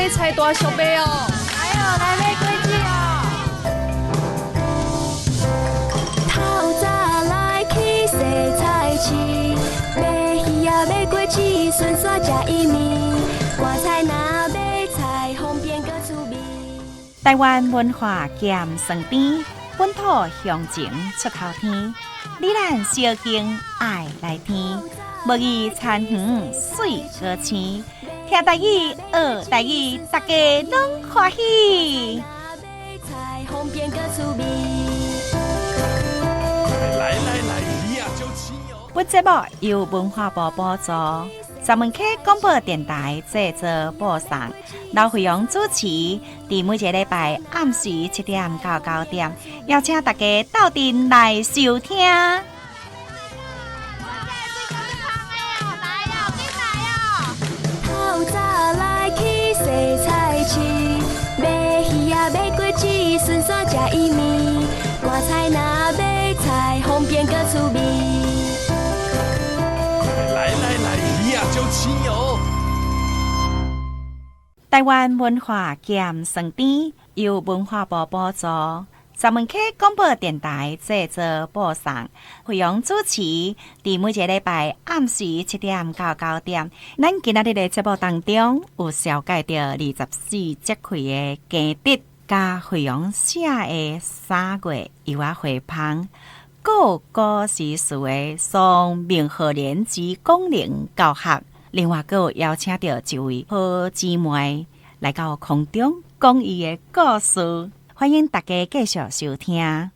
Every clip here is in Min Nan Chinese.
買菜大俗賣哦！來哦，來買果子哦！透早來去踅菜市，買魚仔買果子，順紲食伊麵。割菜若買菜，方便閣趣味。台灣文化鹹酸甜，本土鄉情出頭天。你咱小敬愛來聽，無疑田園媠閣青。聽台語，學台語，大家攏歡喜。買菜方便閣趣味。來來來，魚仔足鮮哦！本節目由文化部補助，三文溪廣播電臺製作播送，劉惠陽主持。佇每一個禮拜暗時7點到9點，邀請大家鬥陣來收聽。透早來去踅菜市，買魚仔買果子，順紲食伊麵。割菜若買菜，方便閣趣味。來來來，魚仔足鮮哦！台灣文化鹹酸甜，由文化部補助，三文溪廣播電臺製作播送，惠陽主持。佇每一個禮拜暗時7點到9點，咱今仔日的節目當中有紹介著24節氣的驚蟄，佮惠陽寫的三月柚仔花芳，閣有古詩詞的宋明賀年之廣陵教學。另外，閣有邀請著一位好姊妹來到空中講伊的故事，歡迎大家繼續收聽。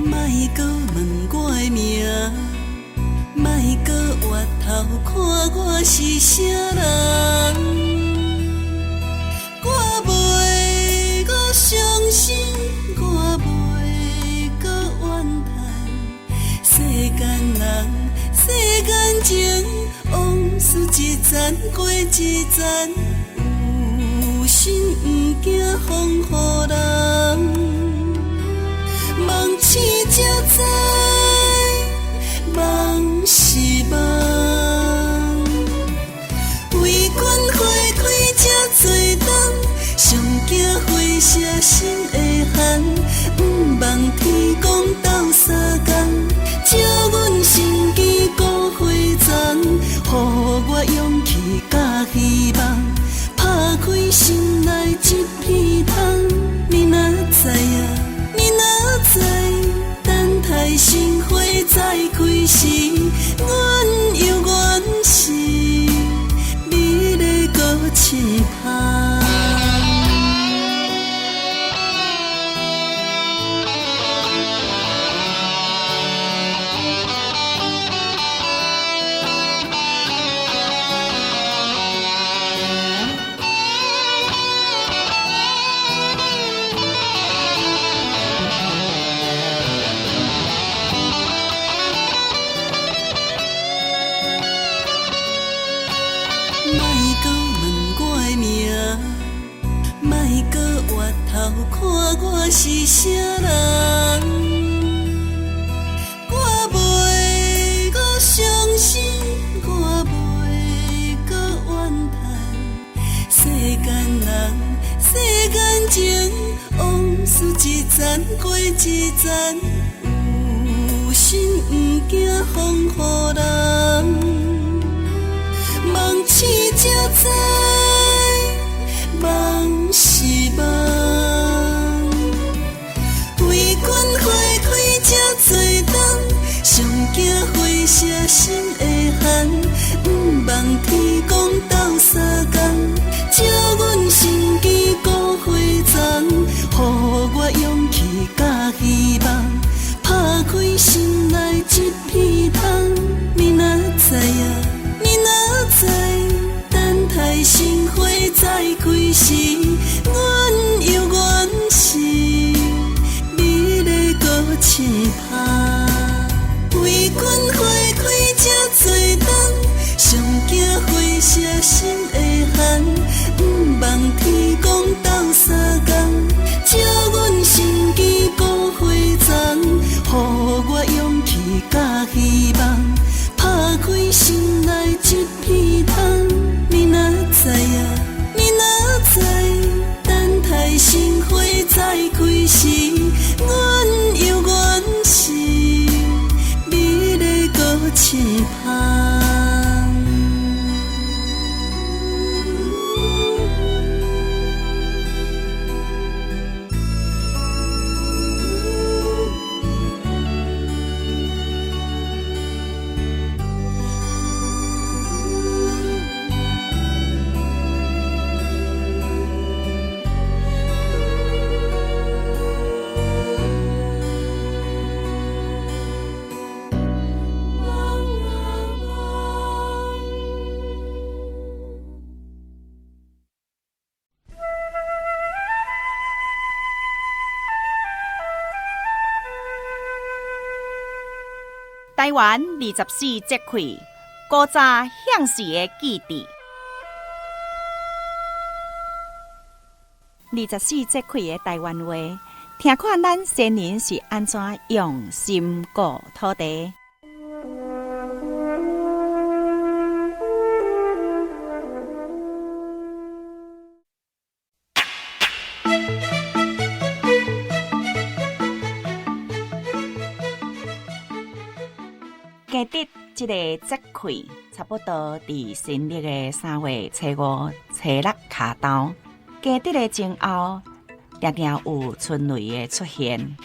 莫閣問我的名，莫閣回頭看我是啥人。我袂閣傷心，我袂閣怨嘆。世間人，世間情，往事一層過一層，有心毋驚風雨人。夢醒才知，夢是夢。為君花開這多冬，上驚花謝心會寒。毋望天公鬥相共，照阮心機孤花丛，予我勇氣佮希望，拍開心內這片窗。你若知影，你若知，等待新花再開時，阮猶原是美麗閣惝芳。莫閣問我的名，莫閣回頭看我是啥人。我袂閣傷心，我袂閣怨嘆。世間人，世間情，往事一層過一層，有心毋驚風雨人。夢醒才知，夢是夢。為君花開這多冬，上驚花謝心會寒。毋望天公鬥相共，照阮心機孤花叢，予我勇氣佮希望。穿芳。为君花开这多冬，上惊花谢心会寒。毋望天公斗相共，照阮心机孤花丛，予我勇气佮希望，拍开心内一片窗。你若知啊，你若知，等待新花再开时，阮犹原是美丽阁穿芳。台灣24節氣，古早向時的記憶。24節氣的台灣話，聽看咱先人是按怎用心顧土地。驚蟄這个節氣，差不多佇新曆的3月初5、初6跤頭。驚蟄的前後，常常有春雷的出現，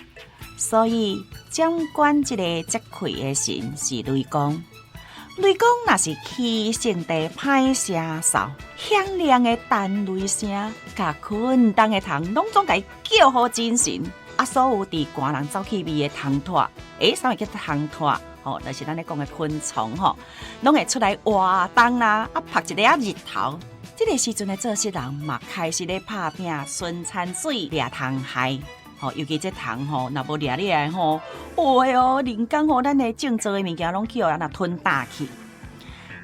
所以掌管這個節氣的神是雷公。雷公若是起性地歹聲嗽，響亮的彈雷聲，共困冬的虫攏總共伊叫予精神。啊，所有佇寒人走去味的虫蟥，啥物叫虫蟥？吼，就是咱咧講的昆蟲吼，攏會出來活動啦，啊，曝一下日頭。這個時陣的做事人嘛，開始咧拍拼春田水掠蟲害，吼，尤其這蟲吼，若無掠起來吼，哦喲，人工吼，咱的種植的物件攏去予人若吞呾去。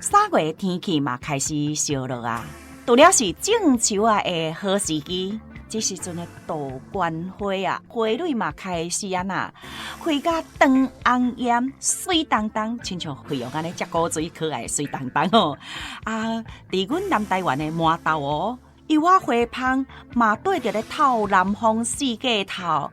3月天氣嘛開始燒熱啊，除了是種樹仔的好時機。這時陣的杜鵑花啊，花蕊嘛開始啊呐，開甲長紅艷，水當當，親像肥羊按呢，遮古錐可愛水當當吼。啊，佇阮南台灣的饃頭哦，柚仔花芳嘛綴著咧透南風四季透。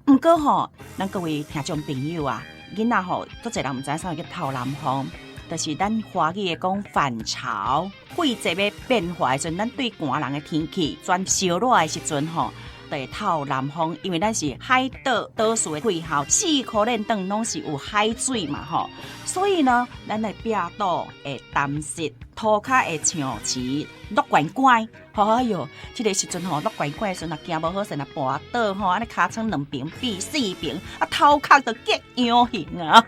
毋過吼，咱各位聽眾朋友啊，囡仔吼，足濟人毋知影啥物叫透南風。就是咱華語的講反潮，季節欲變化的時陣，咱對寒人的天氣轉燒熱的時陣吼，就會透南風，因為咱是海島島嶼的氣候，四箍連轉攏是有海水嘛吼，所以呢，咱的壁島會澹濕，塗跤會像是落懸懸。哎喲，這個時陣吼，落懸懸的時陣，若行無好勢，若跋倒吼，按呢尻川兩爿變四爿，啊頭殼就激樣形啊！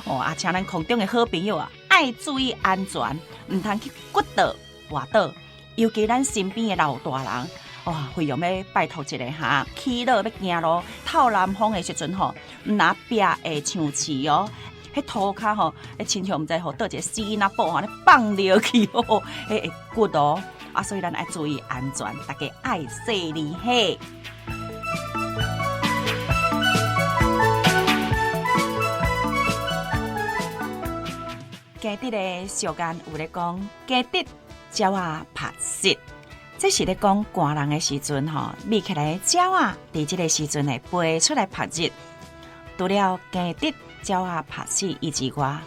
哦，啊，請咱空中的好朋友啊，愛注意安全，毋通去骨倒跋倒，尤其咱身邊的老大人，哇，非常欲拜託一下哈，起落欲行路，透南風的時陣吼，毋若壁會像刺哦，彼塗跤吼，親像毋知予佗一个死囡仔布吼，按呢放落去哦，彼會骨哦。啊，所以咱愛注意安全，大家愛細膩嘿。驚蟄的俗諺有咧講，驚蟄鳥仔拍實，這是咧講寒人的時陣吼，覕起來的鳥仔，佇這個時陣會飛出來曝日。除了驚蟄鳥仔拍死伊之外，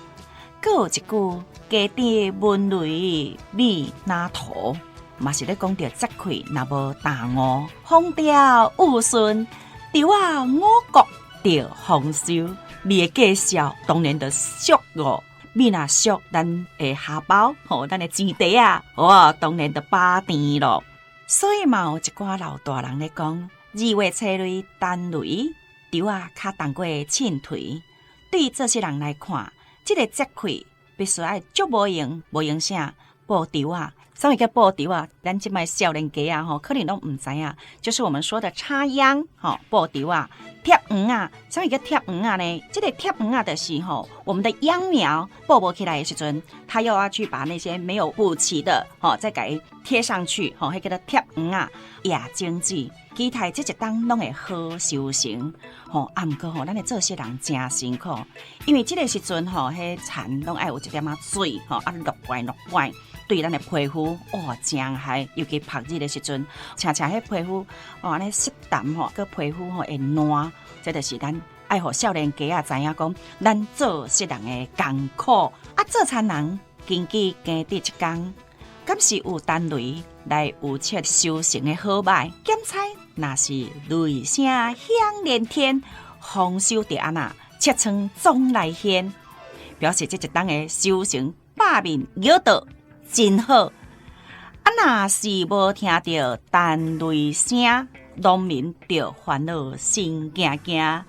閣有一句驚蟄聞雷米哪頭，嘛是咧講著節氣若無大雨，風調雨順，稻仔五穀著豐收。米的價數當然就俗哦，米若俗，咱的荷包吼，咱的錢袋啊，哇，當然就飽甜咯。所以嘛，有一寡老大人咧講，2月初雷等雷，稻仔較重過凊槌。對這些人來看，這個節氣必須愛足無閒，無閒啥布稻仔。啥物叫布稻仔？咱這擺少年家啊吼，可能攏毋知影，就是我們說的插秧吼，布稻仔貼黃仔，啥物叫貼黃仔呢？這个貼黃仔就是吼，我們的秧苗補無起來的時陣，他又要去把那些沒有補齊的，吼，再共伊貼上去，吼，彼叫做貼黃仔，野種子。期待這一冬攏會好收成，吼，啊，毋過吼，咱的做穡人誠辛苦，因為這个時陣吼，彼田攏愛有一點仔水，吼，啊落灌落灌，對咱的皮膚哇誠害，尤其曝熱的時陣，常常彼皮膚哦按呢濕澹吼，閣皮膚吼會爛，這就是咱愛予少年家仔知影講，咱做穡人的艱苦，啊，做田人根據耕地一工，敢是有單雷來預測收成的好歹，檢猜若是雷聲響連天，豐收就按怎，疥瘡總來現，表示這一冬的收成百面舀到真好。啊，若是無聽著單雷聲，農民就煩惱心驚驚，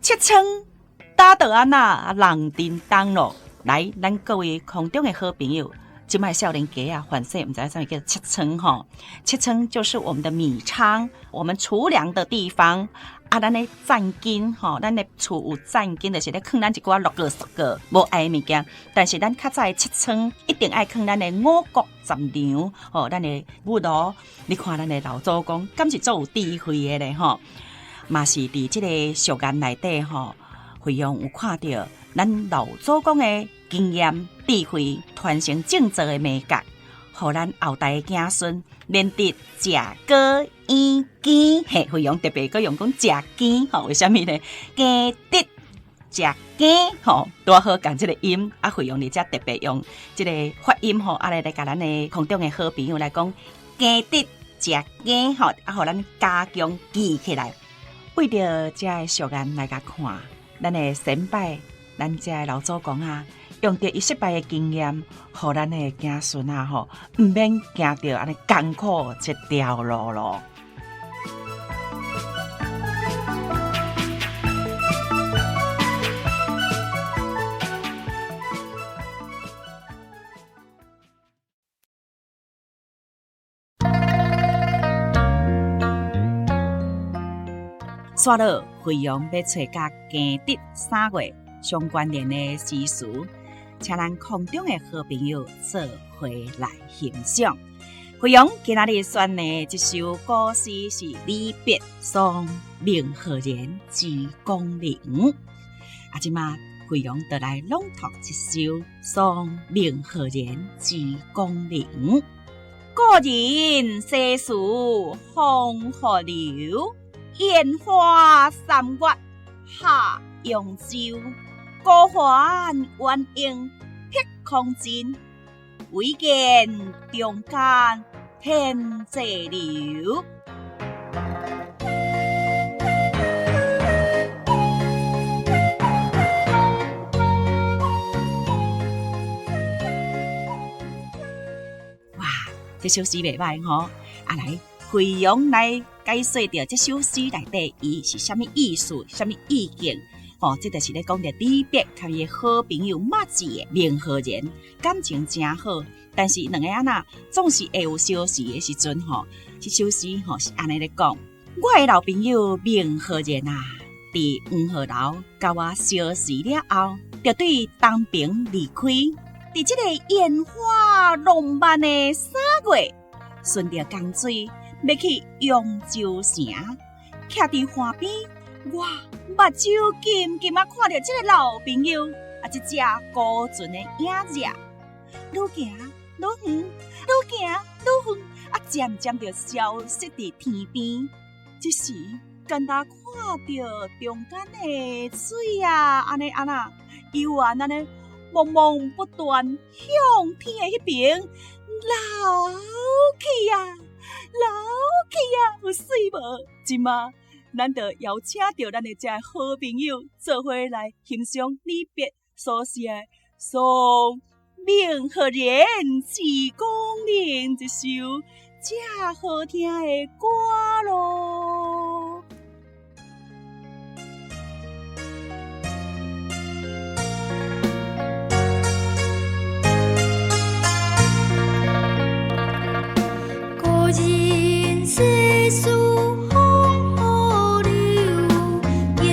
疥瘡打著按怎人叮當咯。來，咱各位空中的好朋友。這擺少年家啊，反正毋知啥物叫疥瘡吼，疥瘡就是我們的米倉，我們儲糧的地方。啊，咱的棧金吼，咱的厝有棧金，就是咧囥咱一寡六個、十個無愛的物件。但是咱較早的疥瘡一定愛囥咱的五穀雜糧吼，咱的母爐。你看咱的老祖公，敢是足有智慧的咧吼？嘛是佇這個俗諺內底吼，惠陽有看著咱老祖公的經驗、智慧傳承種植的秘訣，予咱後代的子孫免得食果咽羹。嘿，惠陽特別閣用講食羹吼，為啥物呢？羹得食羹吼，拄好仝這个音。啊，惠陽佇遮特別用這个發音吼，啊來來共咱的空中的好朋友來講，羹得食羹吼，啊，予咱加強記起來。為著遮个俗諺來共看，咱的先輩，咱遮的老祖公啊，用著伊失敗的經驗，予咱的子孫啊吼，毋免行著按呢艱苦這條路咯。煞落惠陽欲揣佮耕植三月相關聯的詩詞，請咱空中的好朋友做伙來欣賞。惠陽今仔日選的這首古詩是李白送孟浩然之廣陵。啊，這馬惠陽就來朗讀這首送孟浩然之廣陵。故人西辭黃鶴樓，煙花三月下揚州。孤帆遠影碧空盡，唯見長江天際流。哇，這首詩袂䆀吼！啊來，惠陽來解說著這首詩內底，伊是啥物意思，啥物意境？吼，這就是咧講著李白佮伊的好朋友麻子的孟浩然感情誠好，但是兩个按怎總是會有相似的時陣吼。這首詩吼是按呢咧講，我的老朋友孟浩然啊，佇黃鶴樓佮我相識了後，就對東爿離開。佇這個煙花浪漫的三月，順著江水欲去揚州城，徛佇岸邊，我目睭緊緊仔看著這个老朋友，啊，這隻孤船的影子，愈行愈遠，愈行愈遠，啊，漸漸就消失佇天邊。這時，敢若看著中間的水啊，按呢按怎，猶原按呢茫茫不斷向天的彼爿流去啊，流去啊，有媠無？這馬，咱就邀請著咱的這个好朋友做伙來欣賞李白所寫的《送孟浩然之廣陵》這首遮好聽的歌囉。故人西辭黃鶴樓，煙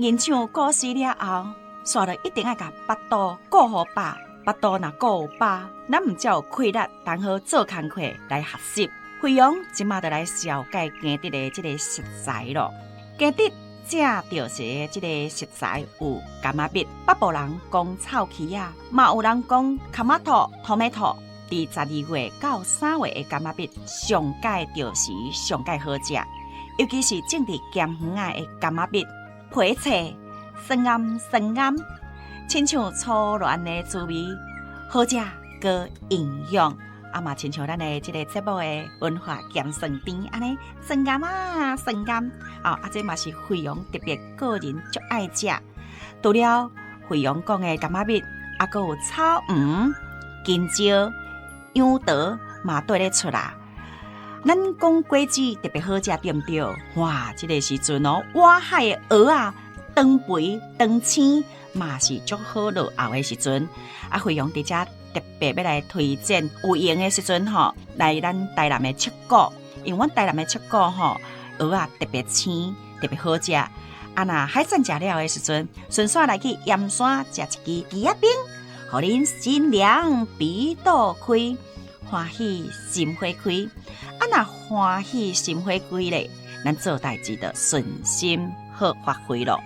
吟唱古诗了後，煞落一定愛共腹肚顧予飽，腹肚若顧有飽，咱毋才有氣力，通好做工課來學習。惠陽這馬就來紹介驚蟄的這个食材囉。驚蟄正著是這个食材有柑仔蜜，北部人講臭柿仔，嘛有人講卡瑪托、tomato。佇12月到3月的柑仔蜜上蓋著時上蓋好食，尤其是種佇鹹園仔的柑仔蜜，皮脆酸甘酸甘，親像初戀的滋味，好食閣營養。啊嘛，親像咱的這个節目的文化鹹酸甜按呢，酸甘啊酸甘哦，啊這嘛是惠陽特別個人足愛食。除了惠陽講的柑仔蜜，啊閣有草黃、金蕉、楊桃嘛綴咧出來。咱講果子特別好食，對毋對？哇，這个時陣哦，外海的蚵仔長肥長青嘛是足好落後的時陣。啊，惠陽佇遮特別欲來推薦有閒的時陣吼，來咱台南的七股，因為阮台南的七股吼，蚵仔特別青，特別好食。啊，若海產食了的時陣，順紲來去鹽山食一支枝仔冰，予恁心涼鼻肚開，歡喜心花開。啊，若歡喜心花開咧，咱做代誌就順心好發揮囉。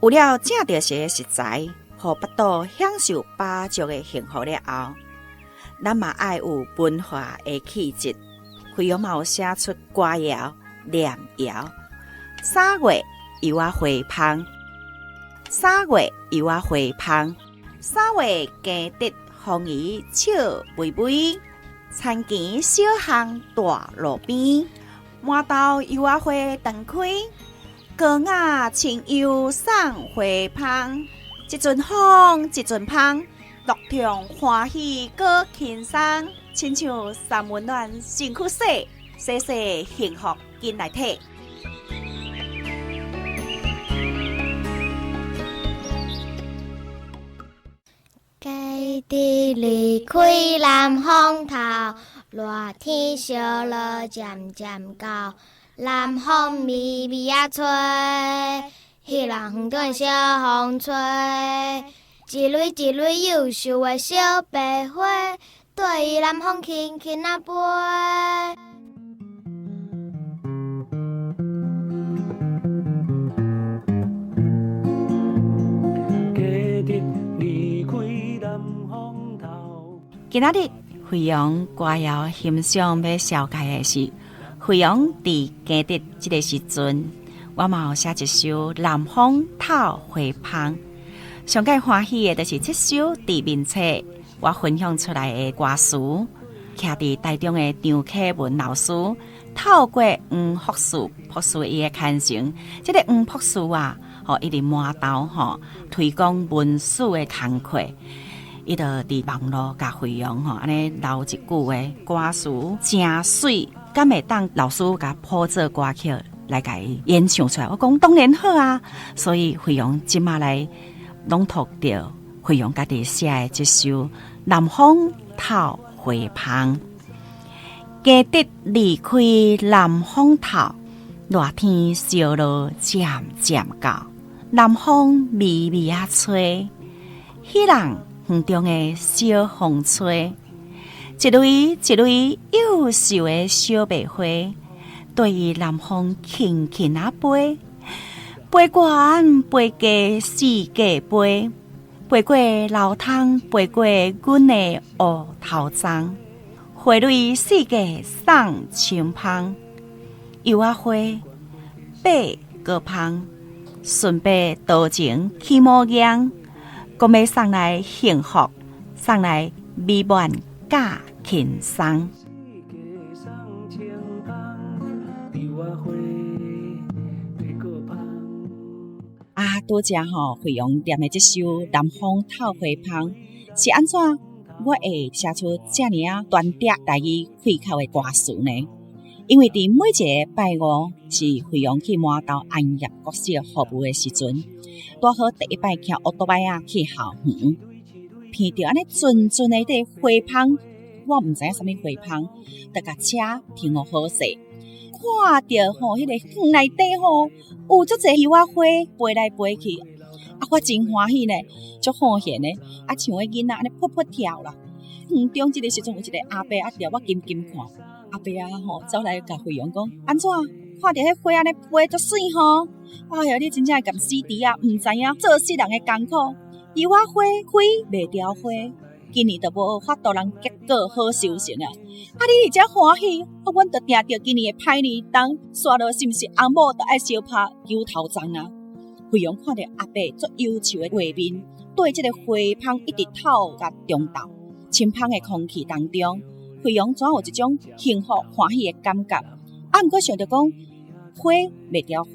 有了正著時的食材，予腹肚享受飽足的幸福了後，咱嘛愛有文化的氣質。惠陽嘛有寫出歌謠、念謠。3月柚仔花芳，3月柚仔花芳，3月驚蟄風兒笑微微，田墘小巷大路邊，饃頭柚仔花長開。高雅清幽送花芳，一陣風一陣芳，樂暢歡喜閣輕鬆，親像三溫暖身軀洗，洗洗幸福緊來體。驚蟄離開南風頭，熱天燒落漸漸到。南風微微仔吹，彼人園中小風吹，一蕊一蕊幼秀的小白花，對南風輕輕仔飛。今仔日惠陽歌謠欣賞欲紹介的是惠陽佇驚蟄這个時陣，我嘛有寫一首《南風透花芳》，上蓋歡喜的就是這首佇面冊我分享出來的歌詞，徛佇台中的張啟文老師透過黃博士博士伊的傳承，這个黃博士啊，吼伊佇饃頭吼推廣文史的工課。伊就佇網路共惠陽吼按呢留一句話，歌詞誠媠，敢會當老師共譜做歌曲來共伊演唱出來？我講當然好啊，所以惠陽這馬來朗讀著惠陽家己寫的這首《南風透花芳》。驚蟄離開南風頭，熱天燒落漸漸到，南風微微仔吹，彼人園中的小風吹，一蕊一蕊幼秀的小白花，對伊南風輕輕仔飛，飛懸飛低四界飛，飛過流通，飛過阮的烏頭鬃，花蕊四界送清芳，柚仔花白閣芳，順白多情起模樣。講欲送來幸福，送來美滿佮輕鬆。啊，拄才吼，惠陽念的這首《南風透花芳》是按怎？我會寫出遮爾仔端碟台語開口的歌詞呢？因為佇每一个拜五是惠陽去饃頭安業國小服務的時陣，拄好第一擺騎烏托邦仔去校園，闻著按呢陣陣的彼个花芳，我毋知影啥物花芳，就共車停予好勢，看著吼彼个園內底吼有足濟柚仔花飛來飛去，啊，我真歡喜呢，足好閒的，啊，像彼囡仔按呢噗噗跳啦。園中這个時陣有一個阿伯啊，掠我緊緊看，阿伯啊吼走來共惠陽講，按怎？看著彼花按呢飛足媠吼，哎喲，你真正會共死豬仔，毋知影做世人的艱苦。柚仔花開袂凋花，今年就無法度通結果好收成啊！啊，你佇遮歡喜，啊，阮就定著今年會歹年冬，煞落是毋是翁某就愛相拍揪頭鬃啊？惠陽看著阿伯足憂愁的畫面，對這個花芳一直透甲中晝，清芳的空氣當中，惠陽怎有一種幸福歡喜的感覺？啊，毋過想著講，花袂凋花，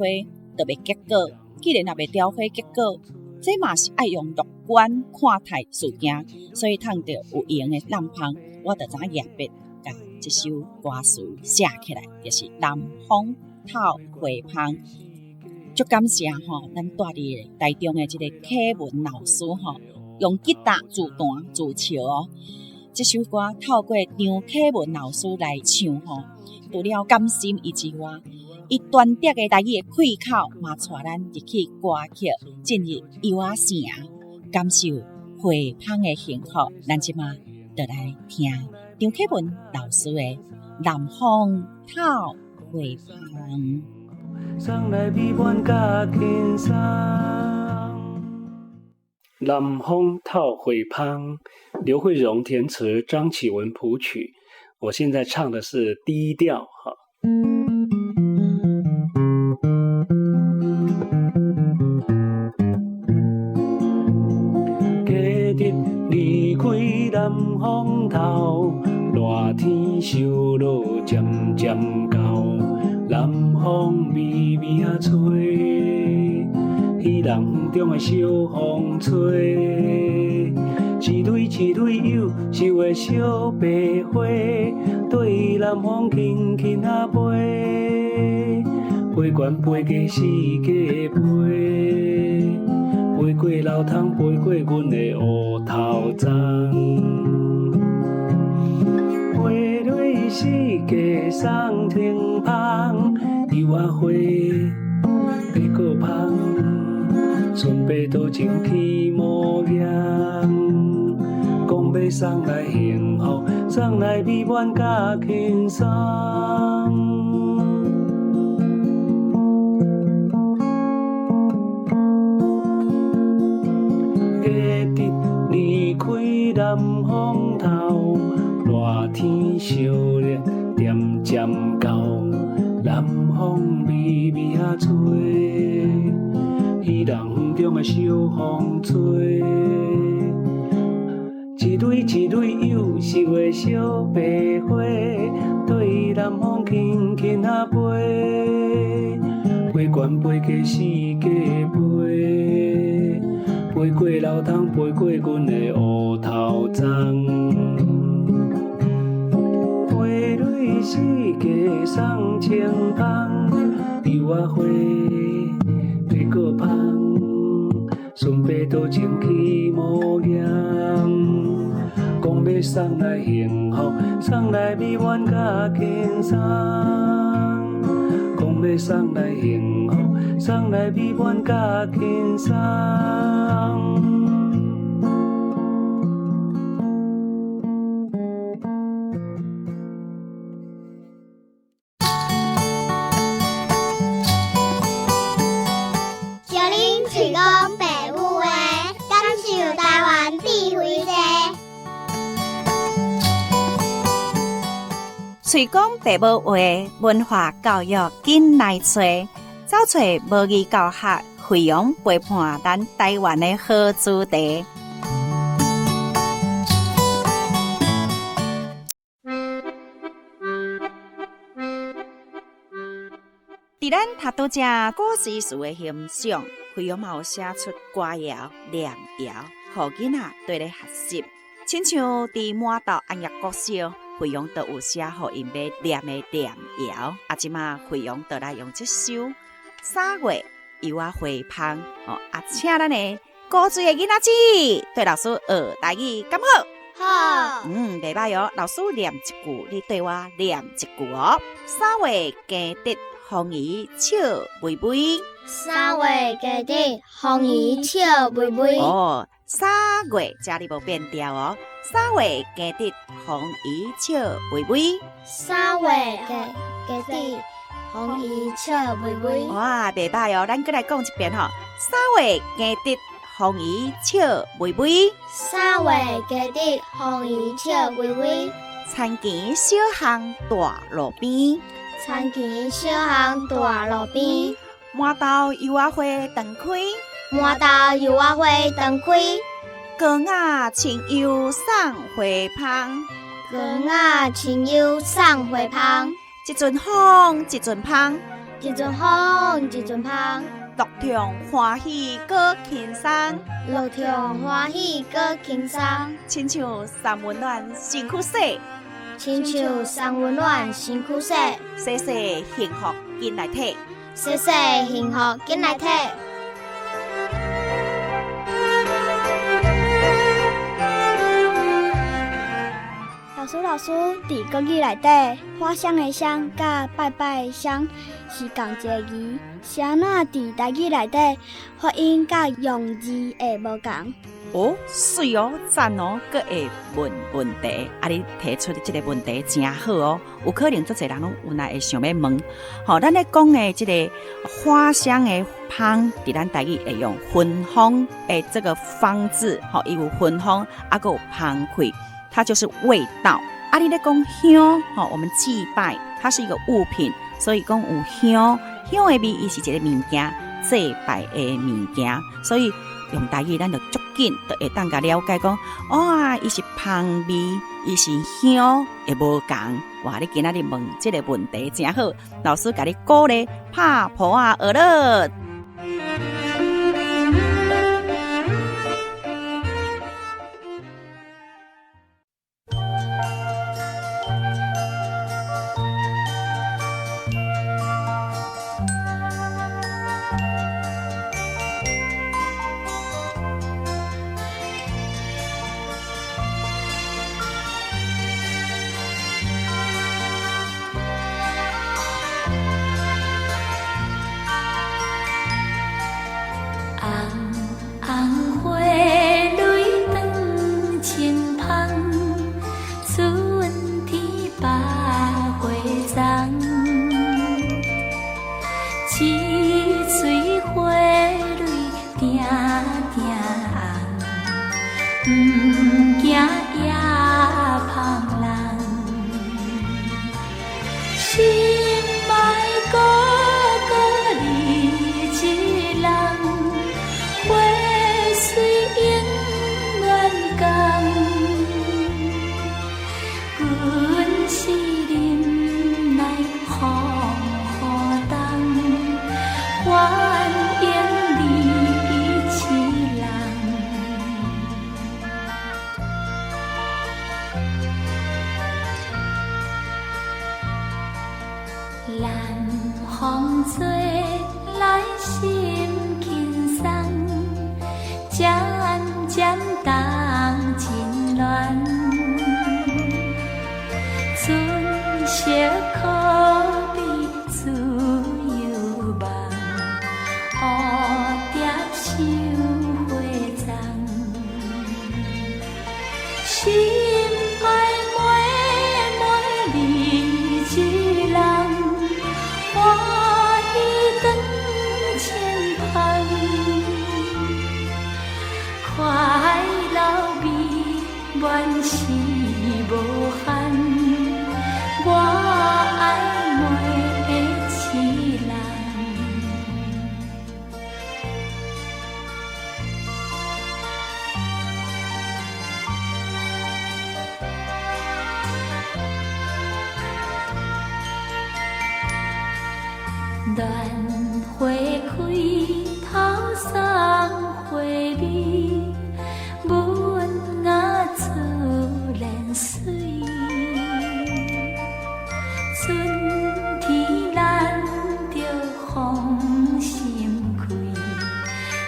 就袂結果。既然若袂凋花結果，這嘛是愛用樂觀看待事件，所以趁著有閒的南芳，我就知影舉筆共這首歌詞寫起來，就是南風透花芳。足感謝吼，咱住佇台中的這個啟文老師吼，用吉他自彈自唱哦。這首歌透過張啟文老師來唱吼，除了感心伊之外，伊端著的台語的開口，嘛帶咱入去歌曲，進入柚仔城，感受花芳的幸福。咱這馬就來聽張啟文老師的《南風透花芳》。送來美滿佮輕鬆。南風透花芳，劉慧榮填詞，張啟文譜曲。我現在唱的是低調哈。今日離開南風頭，熱天燒落漸漸到，南風微微仔吹，彼人園中的小風吹，一蕊一蕊幼秀的小白花，對南風輕輕仔飛，飛懸飛過四界飛，飛過流淌，飛過阮的烏頭鬃，飛落四界送清芳，柚仔花白果芳，孙爸多情起模样，講欲送來幸福，送來美滿佮輕鬆。今日離開南風頭，熱天燒熱漸漸到，南風微微仔吹，彼人園中的小風吹，一蕊一蕊幼秀的小白花，對南風輕輕仔飛，飛懸飛過四界飛，飛過流淌，飛過阮的烏頭鬃，飛落四界送清芳，柚仔花白果芳，孫爸多情起模樣，講欲送來幸福，送來美滿佮輕鬆，講欲送來幸福，送來美滿佮輕鬆。小恁喙講爸母話，感受台灣智慧者。喙講爸母話，文化教育緊來揣，走揣母語教學，惠陽陪伴咱台灣的好主題。佇咱頭拄只古詩詞的欣賞，惠陽嘛有寫出歌謠、念謠，予囡仔綴咧學習。親像佇滿島安業國小，惠陽都有寫予𪜶欲念的念謠。啊，這馬惠陽就來用這首三月柚仔花芳，哦，啊，請咱的郭古錐的囡仔子，對老師學台語敢好？好。袂䆀哦。老師念一句，你對我念一句哦。三月雞得風兒笑微微。三月雞得風兒笑微微。哦，三月這裡無變調哦。三月雞得風兒笑微微。三月雞得風兒笑微微。哇，袂䆀哦，咱閣來講一遍吼。三月雞得風兒笑微微。三月雞得風兒笑微微。田墘小巷大路邊。田墘小巷大路邊。饃頭柚仔花長開。饃頭柚仔花長開。高雅清幽送花芳。高雅清幽送花芳。一陣風，一陣芳。一陣風，一陣芳。樂暢歡喜閣輕鬆。樂暢歡喜閣輕鬆。親像三溫暖身軀洗。親像三溫暖身軀洗。洗洗幸福緊來體。洗洗幸福緊來體。老師，老師，佇國語內底，花香的香佮拜拜的香是仝一个字，是按怎佇台語內底發音佮用字會無仝？哦，媠哦，讚哦，閣會問問題，啊，你提出的這個問題真好哦，有可能足濟人攏有來會想欲問，吼，咱咧講的這个花香的芳，佇咱台語會用芬芳的這個芳字，吼，伊有芬芳，啊，閣有芳氣。它就是味道。啊，你咧講香，吼，我們祭拜，它是一個物品，所以講有香，香的味，伊是一個物件，祭拜的物件，所以用台語咱就足緊，就會當共了解講，哇，伊是芳味，伊是香，會無仝。哇，你今仔日問這個問題真好，老師共你鼓勵，拍噗仔學樂。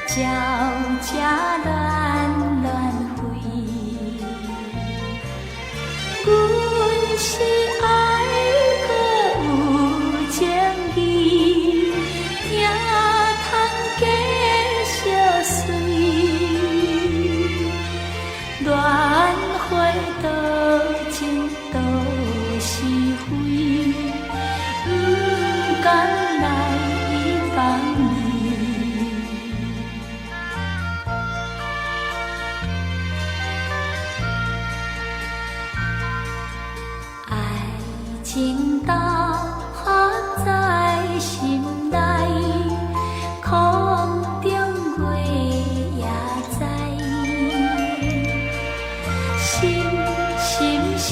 悄悄。情豆含在心内，空中月也知，心心相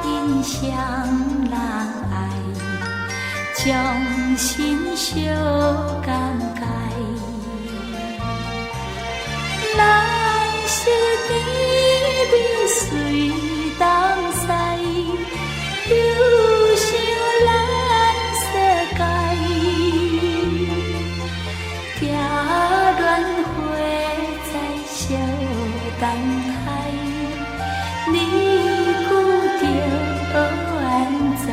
印双人爱，将心相感解。咱是甜蜜随东西，游向咱世界，蝶恋花在相等待，你久着安在。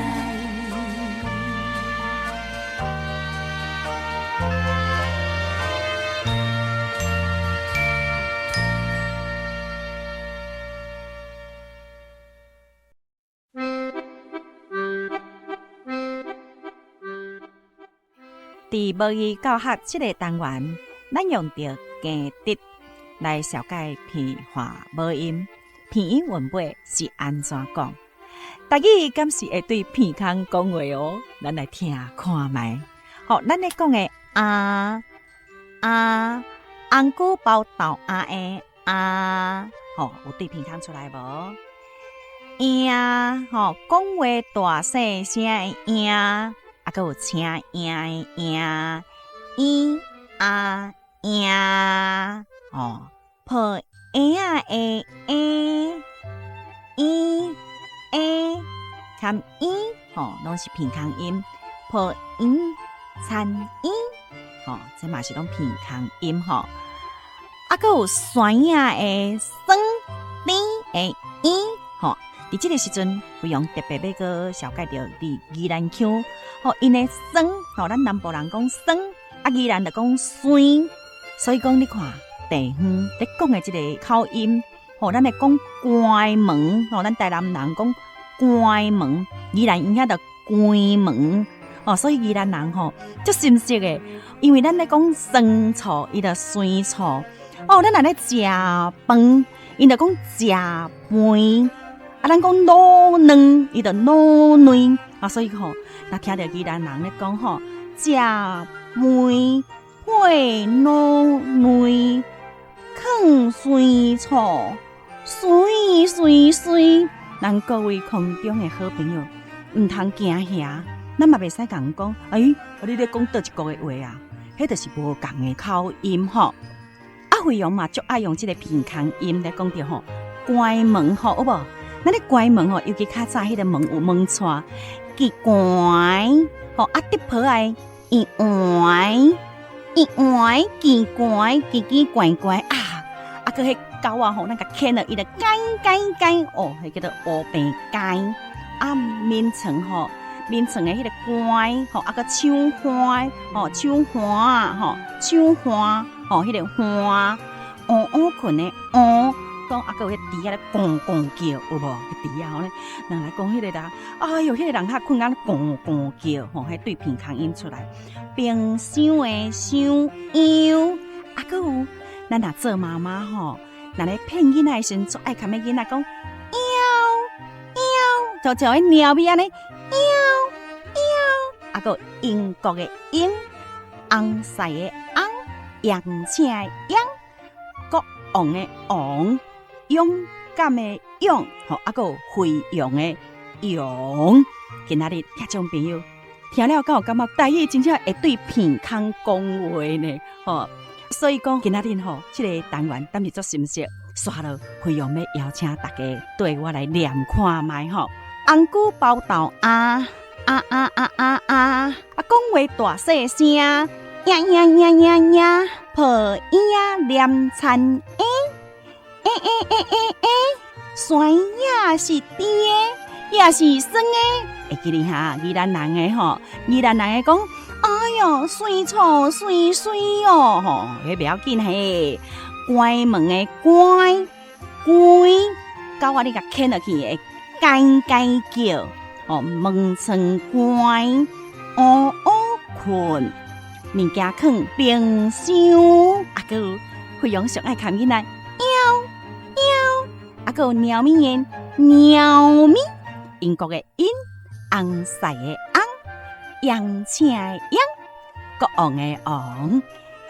佇母語教學這个單元，咱用著經直來紹介鼻化母音、鼻音韻尾是按怎講。台語敢是會對鼻孔講話哦？咱來聽看覓。好，咱咧講的啊啊，紅菇包豆仔的啊，吼，有對鼻孔出來無？影，吼，講話大細聲的影，啊，閣有請影的影，咿啊影，吼，抱嬰仔的嬰，咿欸含咿，吼，攏是鼻孔音，抱嬰田嬰，吼，這嘛是攏鼻孔音吼。啊，閣有酸仔的酸，甜的甜，吼。佇這个時陣，非常特別欲閣紹介著佇宜蘭腔，吼，𪜶的酸，吼，咱南部人講酸，啊，宜蘭就講酸，所以講你看地方咧講的這个口音，吼，咱會講關門，吼，咱台南人講關門，宜蘭𪜶遐就關門，哦，所以宜蘭人吼足心適的，因為咱咧講酸醋，伊就酸醋，哦，咱若咧食飯，𪜶就講食飯。啊，咱講滷卵，伊就滷卵啊，所以吼，若聽著宜蘭人咧講吼，食飯配滷卵，囥酸醋，水水水。咱各位空中的好朋友，毋通驚嚇，咱嘛袂使共講，欸，你咧講佗一國的話啊？彼就是無仝的口音吼。啊，惠陽嘛足愛用這个鼻孔音來講著吼，關門吼，有無？咱咧關門吼，尤其較早彼个門有門掣，奇怪吼，啊，竹皮仔圓圓圓圓奇怪奇奇怪怪啊，啊，閣彼狗仔吼，咱共牽落，伊就該該該哦，彼叫做烏白該啊，眠床吼，眠床的彼个關吼，啊，閣搶花吼，搶花吼，搶花吼，彼个花烏烏睏的烏。講啊，閣有彼豬仔咧咕咕叫，有無？彼豬仔吼咧，人來講彼个人，哎喲，彼个人較睏甲咕咕叫，吼，彼對鼻孔音出來。冰箱的箱樣，啊，閣有咱若做媽媽吼，若咧騙囡仔的時陣，足愛含彼囡仔講，喵喵，就像彼貓咪按呢，喵喵，啊，閣有英國的英，翁婿的翁，邀請的邀，國王的王。勇敢的勇，吼，啊，閣有飛揚的揚。今仔日聽眾朋友聽了，敢有感覺台語真正會對鼻孔講話呢？吼，所以講今仔日吼，這个單元敢是足心適，煞落惠陽欲邀請大家綴我來念看覓吼。紅菇包豆啊啊啊啊啊啊！啊，講話大細聲，呀呀呀呀呀，抱嬰仔念田嬰。欸欸欸欸欸，酸仔是甜的，也是酸的。會記得哈，宜蘭人的吼，宜蘭人的講，哎喲，酸醋酸酸哦，吼，彼袂要緊嘿。關門的關，關，狗仔你共牽落去會該該叫，吼，門窗關，烏烏睏，物件囥冰箱，啊，閣有惠陽上愛含囡仔。喵喵，啊，閣有貓咪的貓咪，英國的英，翁婿的翁，邀請的邀，國王的王，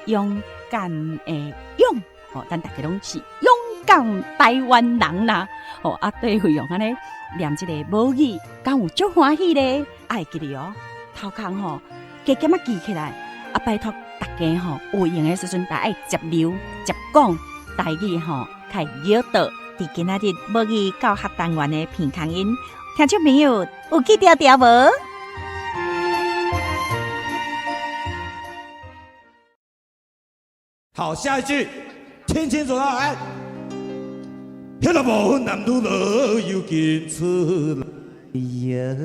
勇敢的勇。吼，咱大家攏是勇敢台灣人啦。吼，啊，對惠陽按呢念這個母語，敢有足歡喜咧？愛記得哦，頭殼吼加減仔記起來，啊，拜託大家吼，有閒的時陣，大愛接溜接講台語吼，較會記得。佇今仔日母語教學單元的片空音，聽眾朋友有記著著無？好，下一句，聽清楚啦，來。彼个無分男女老幼緊出來呀。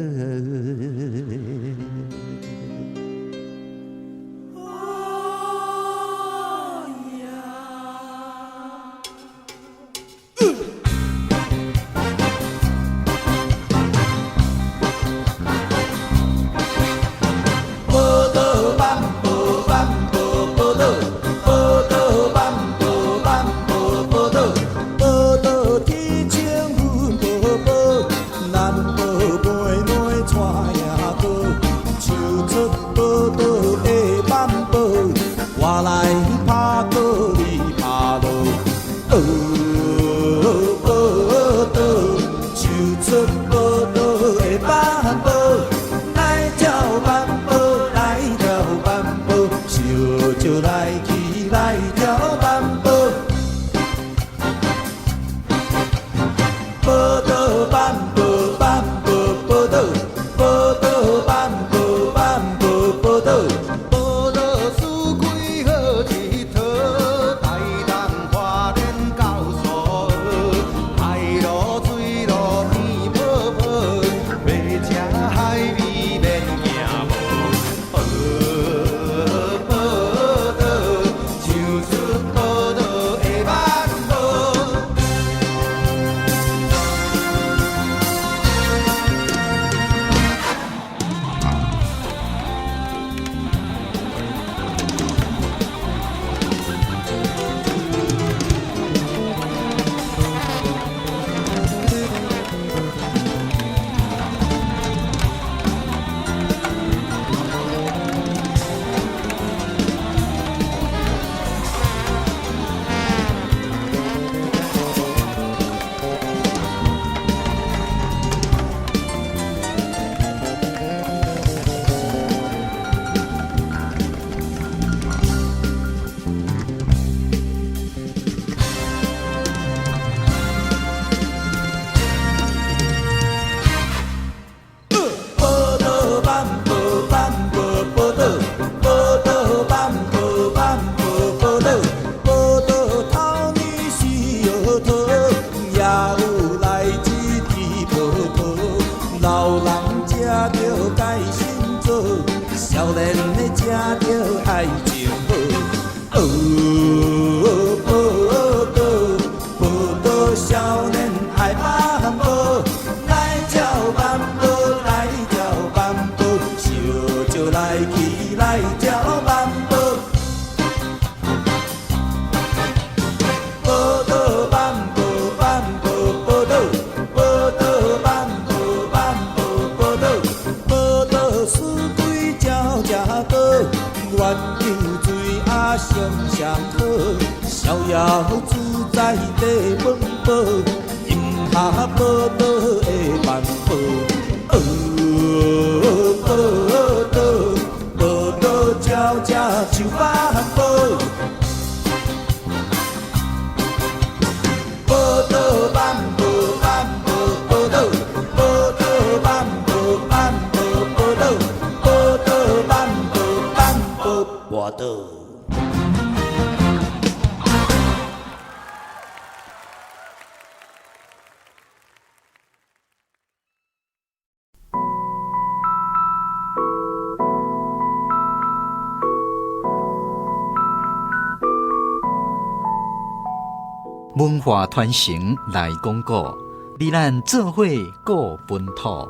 文化傳承來講古，你咱做伙顧本土。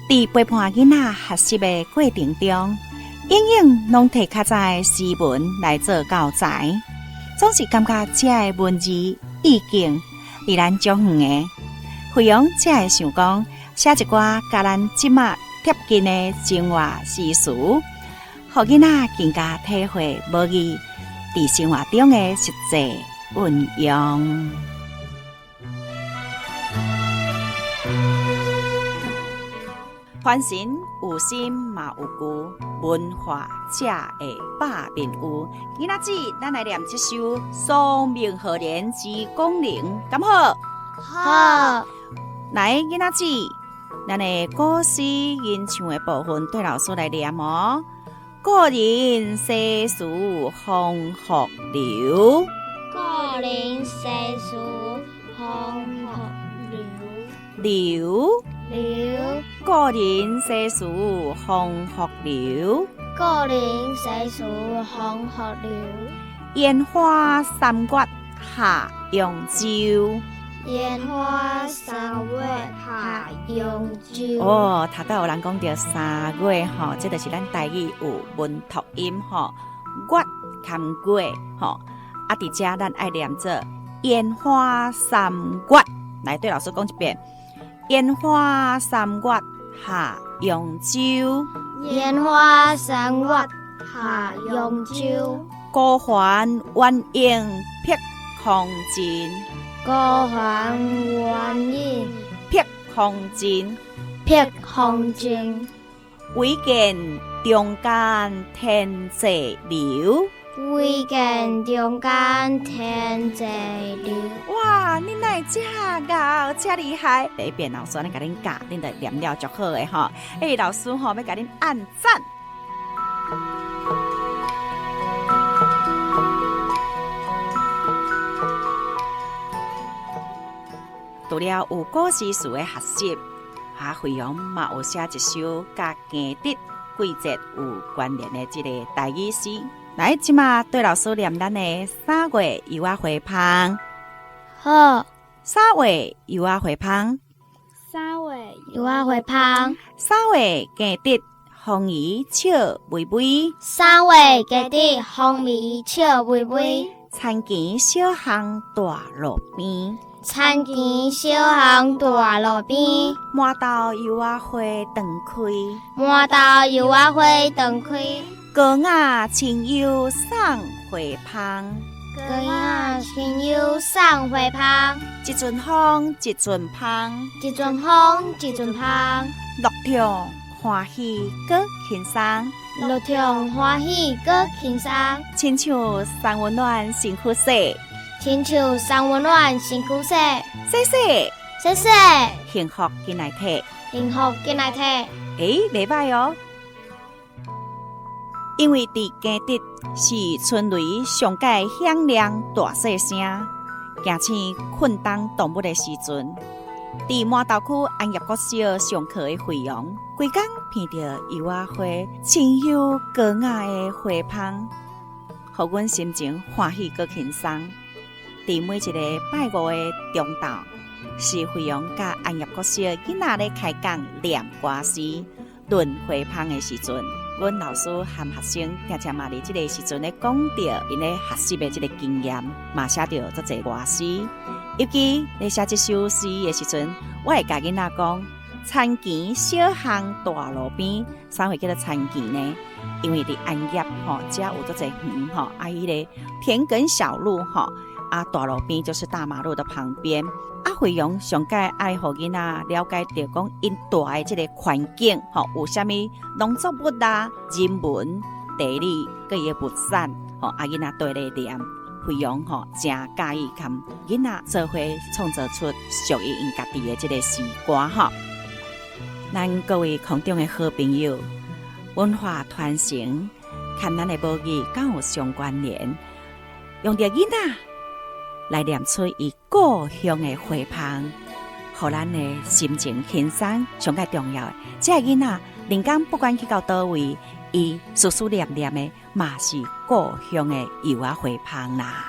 佇陪伴囡仔學習的過程中，永遠攏提較早的詩文來做教材，總是感覺這个文字意境，離咱足遠的。惠陽才會想講，寫一寡佮咱這馬貼近的生活詩詞，予囡仔更加體會母語佇生活中的實際運用。傳承有心嘛有據，文化才會百變有。囡仔子，咱來念這首《松明賀年之廣陵》，敢好？好。來，囡仔子，咱的古詩吟唱的部分，對老師來念哦。故人西辭黃鶴樓。故人西辭黃鶴樓。樓。樓。故人西辭黃鶴樓。故人西辭黃鶴樓。煙花三月下揚州。煙花三月下揚州。哦，頭拄有人講著三月吼，這就是咱台語有文讀音吼，月含月吼。啊，佇遮咱愛念做煙花三月，來對老師講一遍。煙花三月下揚州。煙花三月下揚州。孤帆遠影碧空盡。孤帆遠影碧空盡。碧空盡。唯見中間天際流。唯見中間天際流。哇，恁哪會遮𠢕，遮厲害！第一遍老師按呢共恁教，恁就念了足好的吼。欸，老師吼，欲共恁按讚。除了有古詩詞的學習，哈，惠陽嘛有寫一首佮驚蟄季節有關聯的這个台語詩。來，這馬對老師念咱的三月柚仔花芳。好。三月柚仔花芳。三月柚仔花芳。三月驚蟄風兒笑微微。三月驚蟄風兒笑微微。田墘小巷大路邊。田墘小巷大路邊。滿道柚仔花斷開。滿道柚仔花斷開。高雅清幽送花芳。高雅清幽送花芳。一陣風，一陣芳。一陣風，一陣芳。樂暢歡喜閣輕鬆。樂暢歡喜閣輕鬆。親像三溫暖身軀洗。親像三溫暖身軀洗。洗洗洗洗。幸福緊來提。幸福緊來提。欸，袂䆀哦。因為佇驚蟄是春雷上蓋響亮大細聲，驚醒困冬動物的時陣，佇饃頭區安業國小上課的惠陽，規工鼻著柚仔花清幽高雅的花芳，予阮心情歡喜閣輕鬆。佇每一個拜五的中晝，是惠陽佮安業國小囡仔咧開講念歌詩、論花芳的時陣。阮老師和學生定定嘛佇這个時陣咧講著𪜶咧學習的這个經驗，嘛寫著足濟歌詩。尤其咧寫這首詩的時陣，我會共囡仔講：田墘小巷大路邊，啥會叫做田墘呢？因為佇安業吼，遮有足濟園吼，啊，彼个田埂小路吼，啊，大路邊就是大馬路的旁邊。啊，惠陽上蓋愛予囡仔了解著講，𪜶蹛的這个環境吼，有啥物農作物啊、人文、地理，佮伊的物產吼，啊，囡仔綴咧念，惠陽吼誠佮意含囡仔做伙創造出屬於𪜶家己的這个詩歌吼。咱各位空中的好朋友，文化傳承，佮咱的母語敢有相關聯？用著囡仔來念出伊故鄉的花芳，予咱的心情輕鬆。上蓋重要的，這个囡仔，人間不管去到佗位，伊思思念念的嘛是故鄉的柚仔花芳啦。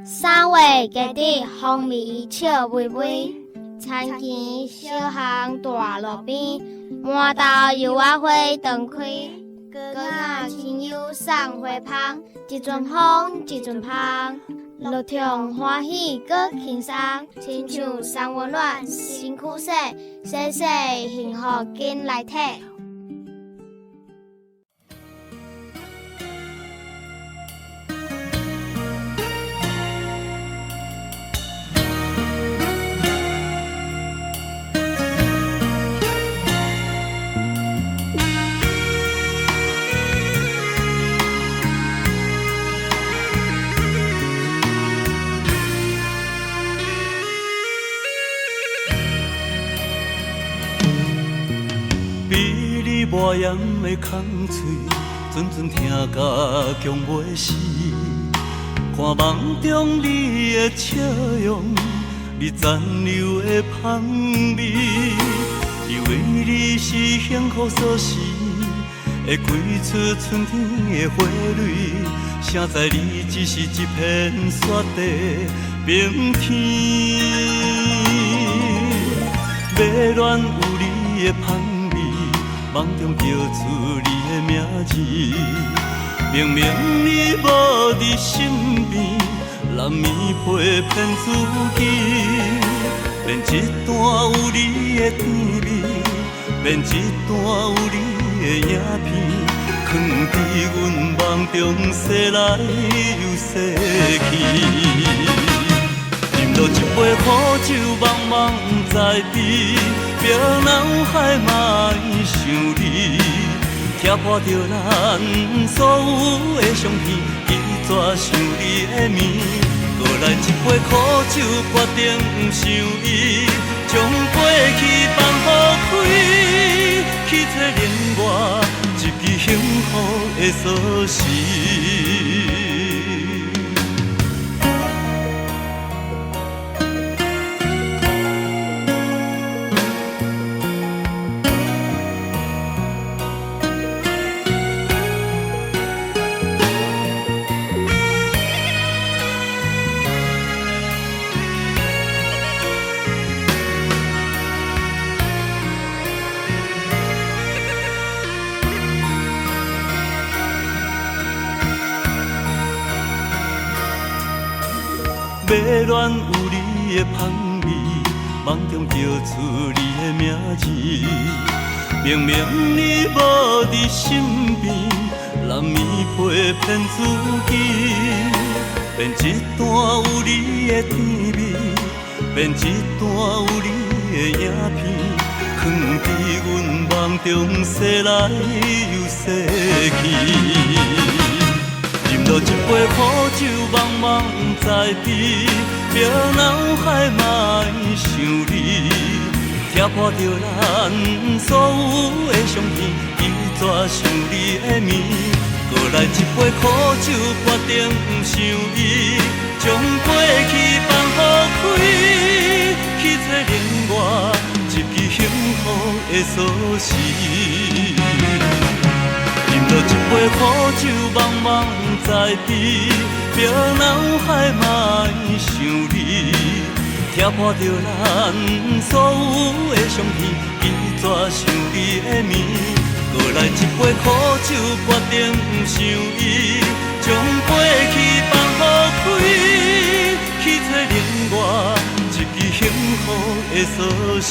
三月驚蟄風兒笑微微，田墘小巷大路邊，滿道柚仔花斷開。哥仔親友送花芳，一陣風一陣芳，樂暢歡喜閣輕鬆，親像送溫暖，身軀洗，洗洗幸福緊來體。无言的空喙，阵阵疼甲强袂死。看梦中你的笑容，你残留的香味，以为你是幸福锁匙，会开出春天的花蕊。谁知你只是一片雪地冰天。迷恋有你的香味，梦中叫出你的名字，明明你无伫身边，难眠被骗自己。免一段有你的甜蜜，免一段有你的影片，藏伫阮梦中洗来又洗去。饮落一杯苦酒，茫茫不知知，别脑海嘛会想你，拆破著咱所有的相片，伊怎想你的面？阁来一杯苦酒，决定不想伊，将过去放予开，去找另外一支幸福的锁匙。迷恋有你的香味，梦中叫出你的名字。明明你无伫身边，难眠被骗自己。免一段有你的甜蜜，免一段有你的影片，藏伫阮梦中洗来又洗去。饮落一杯苦酒，茫茫不知知，别脑海嘛会想你，拆破著咱所有的相片，伊怎想你的面？阁来一杯苦酒，决定不想伊，将过去放予开，去找另外一支幸福的锁匙。饮落一杯苦酒，茫茫不知知，别脑海嘛会想你，拆破著咱所有的相片，伊怎想你的面？阁来一杯苦酒，决定不想伊，将过去放予开，去找另外一支幸福的锁匙。